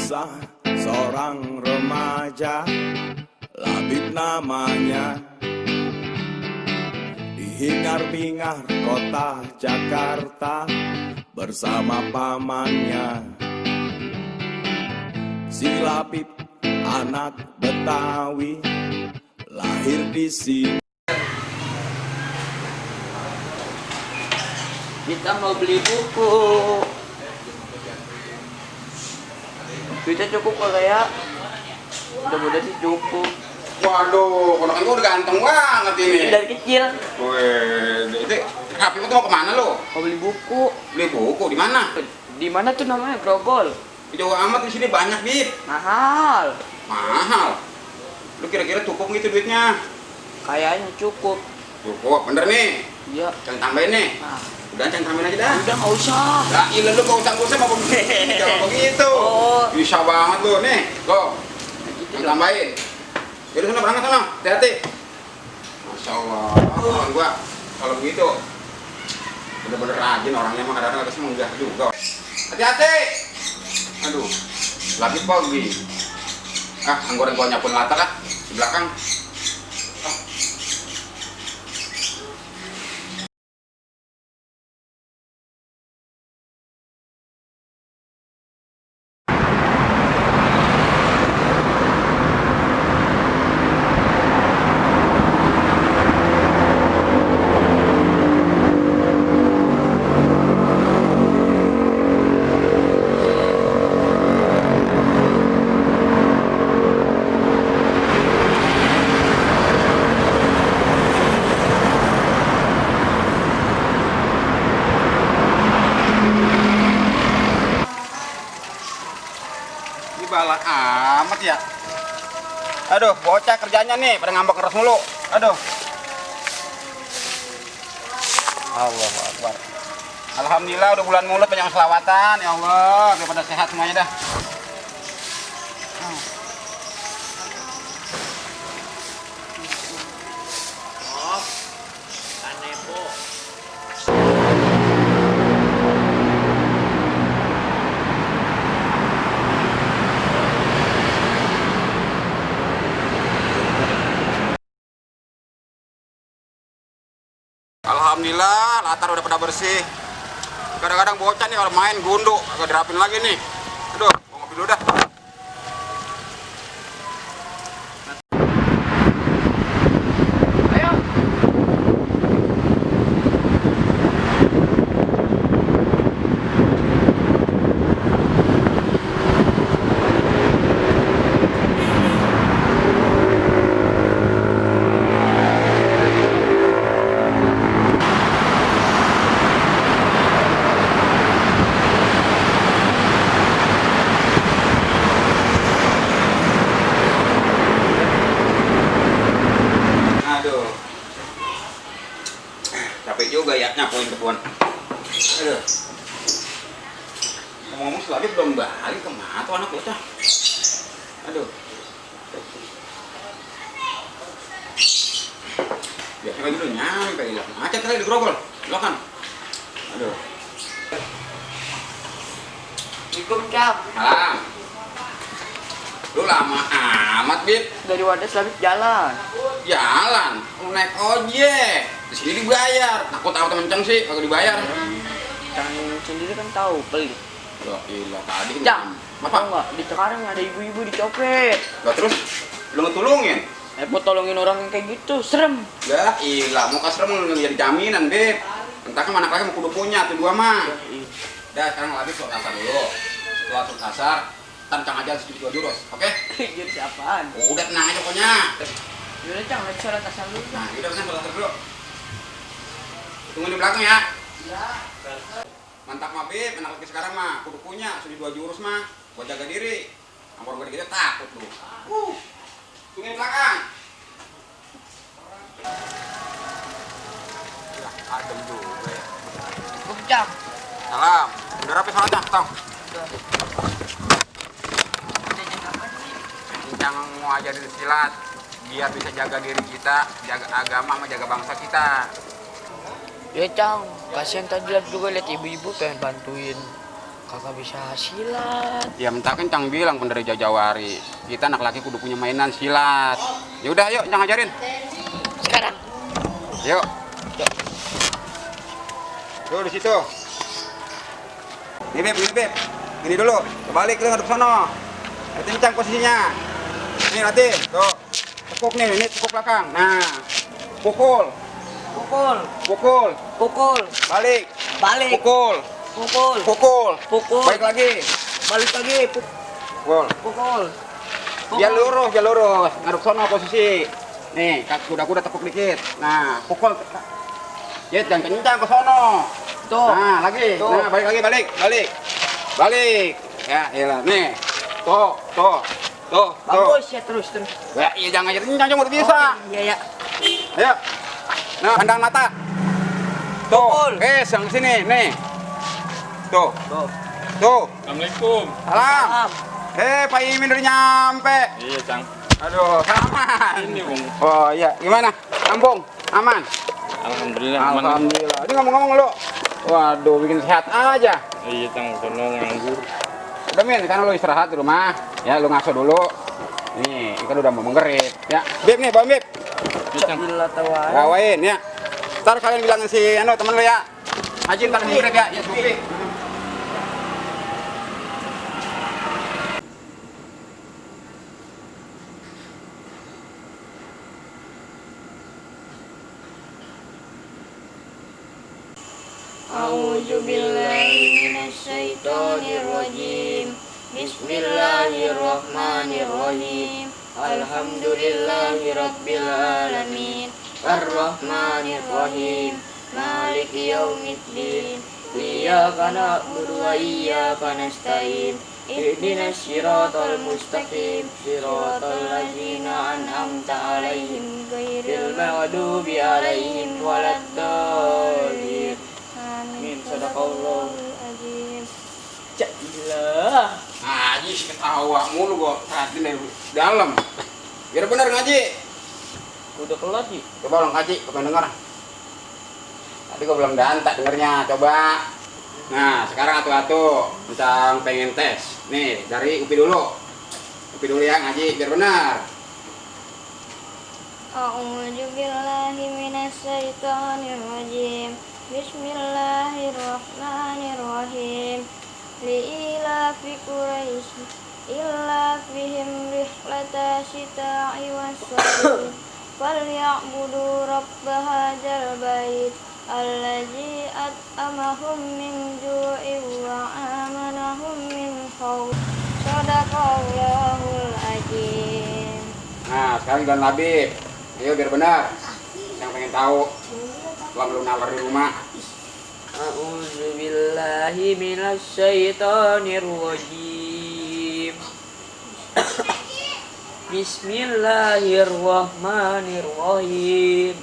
Kisah seorang remaja, Labib namanya, di hingar-bingar kota Jakarta bersama pamannya. Si Labib anak Betawi, lahir di sini. Kita mau beli buku. Kita cukup kok ya? Mudah-mudahan sih cukup. Waduh, konokan gua udah ganteng banget ini. Dari kecil. Wih, itu HP lu tuh mau kemana lo? Mau beli buku. Beli buku di mana? Di mana tuh namanya? Grogol. Jauh amat di sini banyak, Bib. Mahal. Mahal. Lu kira-kira cukup gitu duitnya? Kayaknya cukup. Cukup, bener nih. Iya. Jangan tambahin nih. Nah. Udah jangan tambahin aja dah. Udah nggak usah. Lah, iya lu gak usah mau begitu. Jangan begitu. Oh. Bisa banget lu nih. Lo. Jangan tambahin. Yaudah sana berangkat sana. Hati-hati. Masya Allah. Kawan gua kalau begitu bener-bener rajin orangnya, mah kadang-kadang agak semenggah juga. Hati-hati. Aduh. Lagi pagi. Anggoreng gua nyapun latar lah di belakang. Bala amat ya. Aduh, bocah kerjanya nih pada ngambek keras mulu. Aduh. Allahu Akbar. Alhamdulillah udah bulan mulut banyak selawatan. Ya Allah, biar pada sehat semuanya dah. Alhamdulillah, latar udah pada bersih. Kadang-kadang bocah nih kalau main gunduk, agak dirapin lagi nih. Aduh, mau ngopi dulu dah. Ayo. Aduh. Capek juga ya nyapuin kebun. Aduh. Ngomong-ngomong selagi belum balik, kemana tuh anak bocah? Aduh. Biasanya gitu nyampe hilang. Macet kali di Grogol. Silakan. Aduh. Assalamualaikum, Cam. Salam. Lu lama amat, Bit. Dari Wadas Labib jalan. Jalan, naik ojek. Di sini dibayar. Takut tahu temen sih kalau dibayar. Cam sendiri kan tahu pelit. Loh, ilah tadi Cam, apa? tahu nggak di Cikarang ada ibu-ibu dicopet. Lah terus lu ngetulungin? Mau tolongin orang yang kayak gitu, serem. Lah, ilah mau kasih lu jadi jaminan, Bit. Entah kan anak lagi mau kudu punya tuh dua mah. Dah, sekarang habis sholat asar dulu. Setelah sholat asar, tancang aja sedikit 2 jurus, oke? Jadi siapaan? Udah tenang aja pokoknya. Yaudah, Cam, lagi sholat asar dulu. Nah, udah kan sholat asar dulu. Tunggu di belakang ya. Ya. Mantap mah, Bib, anak laki sekarang mah kudu punya sudah 2 jurus mah buat jaga diri. Ampun gue dikit takut lu. Tunggu di belakang. Ya, adem juga ya. Cam. Salam. Udah rapi sholatnya, tong. Yang mau ajarin silat biar bisa jaga diri kita, jaga agama sama jaga bangsa kita. Ya Cang, kasihan tadi lihat juga lihat ibu-ibu pengen bantuin Kakak bisa silat. Ya minta kencang bilang pun dari jauh-jauh hari. Kita anak laki kudu punya mainan silat. Ya udah yuk, jangan ajarin. Sekarang. Yuk. Tuh di situ. Nih Beb, ini Beb. Ini dulu. Kebalik lu ngadep sono. Kencang posisinya. Nih latih. Tuh. Tekuk nih, ini tekuk belakang. Nah. Pukul. Pukul. Pukul. Pukul. Balik. Balik. Pukul. Pukul. Pukul. Pukul. Balik lagi. Balik lagi. Pukul. Pukul. Biar lurus, biar lurus. Ngadep sono posisi. Nih, kuda-kuda tekuk dikit. Nah, pukul. Ya, jangan kencang ke sono. Tuh. Nah, lagi. Tuh. Nah, balik lagi, balik. Balik. Ya, iyalah. Nih. Tuh. Bagus ya, terus. Ya, iya jangan aja kencang cuma bisa. Iya ya. Ayo. Nah, pandang mata. Tuh. Pukul. Yang sini, nih. Tuh. Tuh. Assalamualaikum. Salam. Pak Imin udah nyampe. Iya, Cang. Aduh, salaman. Ini, Bung. Oh iya, gimana? Kampung aman? Alhamdulillah. aman. Alhamdulillah. Ini ngomong-ngomong lu. Waduh, bikin sehat aja. Iya, Cang. Sono nganggur. Udah Min, kan lu istirahat di rumah. Ya, lu ngaso dulu. Nih, ikan udah mau menggerit. Ya, Beb nih, bawa Beb. Iya, Cang. Bila tawa. Bawain ya. Ntar kalian bilangin si temen lu ya. Haji ntar menggerit ya. Ya, Supi. A'udzu billahi minasyaitonir rajim. Bismillahirrahmanirrahim. Alhamdulillahirabbil alamin. Arrahmanir rahim. Maliki yaumiddin. Iyyaka na'budu wa iyyaka nasta'in. Ihdinas siratal mustaqim. Siratal ladzina an'amta 'alaihim ghairil maghdubi 'alaihim waladdallin. Amin. Sadaqallahul azim. Jadilah. Haji ketawa mulu gua perhatiin dari dalam. Biar bener ngaji. Udah kelar sih. Coba ulang ngaji, coba denger. Tadi gua belum dantak dengernya, coba. Nah, sekarang atu-atu tentang pengen tes. Nih, dari Upi dulu. Upi dulu ya ngaji biar benar. A'udzu billahi minasyaitonir rajim. Bismillahirrahmanirrahim. Li'ilafi Quraisy ilafihim rihlata syita'i was-sayf. Falya'budu rabb hadzal bait allazi at'amahum min ju'in wa amanahum min khauf. Shadaqallahul azim. Nah, sekarang dan Labib. Ayo biar benar. Yang pengen tahu setelah belum nawar di rumah. A'udzu billahi minasyaitonir rajim. Bismillahirrahmanirrahim.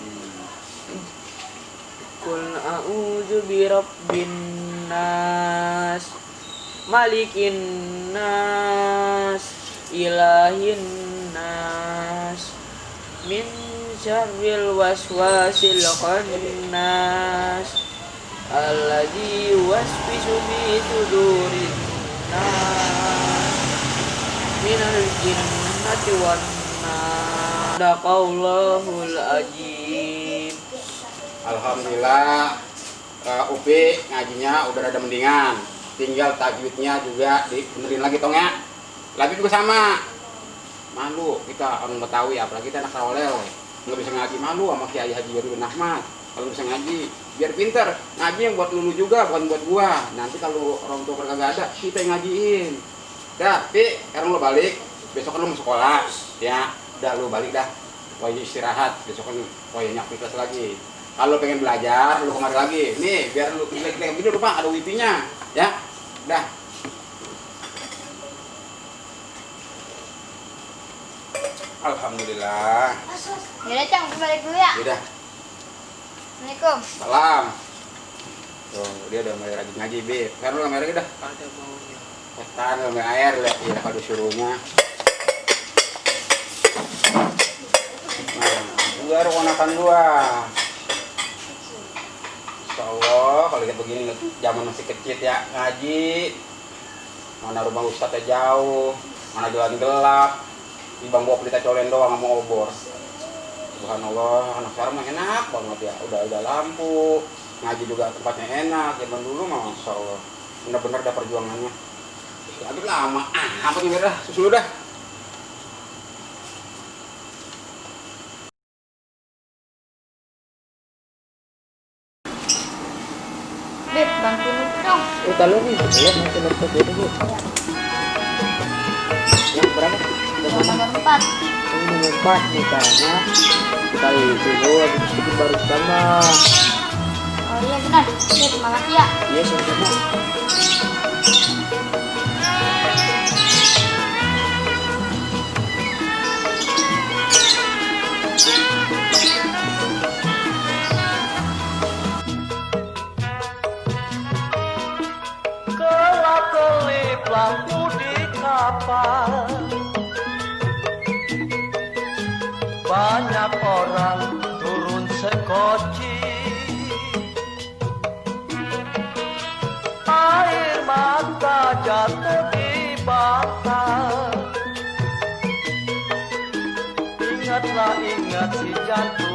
Qul a'udzu birabbin nas, malikin nas, ilahin nas, min syarril waswasil khannas, alladzi yuwaswisu fi sudurin nas, minal jinnati wan nas. Sadaqallahul azim. Alhamdulillah, Upi ngajinya udah ada mendingan. Tinggal tajwidnya juga dibenerin lagi tong ya. Labib juga sama. Malu kita orang Betawi, apalagi kita anak Rawalel. Nggak bisa ngaji, malu sama Kiai Haji Yarudin Ahmad. Kalau bisa ngaji, biar pinter. Ngaji yang buat lulu juga, bukan buat gua. Nanti kalau orang tua kagak ada, kita yang ngajiin. Dah, Pi, sekarang lo balik. Besok kan lo mau sekolah, ya. Udah lo balik dah. Wajib istirahat. Besok kan wajib kelas lagi. Kalau pengen belajar, lu kemari lagi. Nih, biar lu klik-klik begini lupa ada wifi-nya, ya. Dah. Alhamdulillah. Yaudah, Cang, balik dulu ya. Udah. Assalamualaikum. Salam. Tuh, dia udah mulai rajin ngaji, Bi. Sekarang lu ngambil lagi dah. Ada baunya. Setan ngambil air, lihat ya kalau disuruhnya. Nah, baru konakan dua. Insya Allah, kalau kita begini zaman masih kecil ya ngaji, Mana rumah ustadz jauh, mana jalan gelap, timbang bawa pelita colen doang sama obor. Subhanallah, anak sekarang mah enak banget ya. Udah lampu, ngaji juga tempatnya enak. Zaman dulu mah masya Allah, bener-bener ada perjuangannya. Lagi lama, apa nih dah, susu lu dah. Beb, bantuin lu dong. Kalau nih, belum nanti laptop itu Bu. Yang berapa? Yang mana? Nomor 4. Ini nomor 4 nih caranya. Kita itu Bu, habis itu baru sama. Oh iya benar. Beb, makasih ya. Iya, sama-sama. Kelap-kelip lampu di kapal, banyak orang turun sekoci, air mata jatuh di bata. Ingatlah, ingat si jantung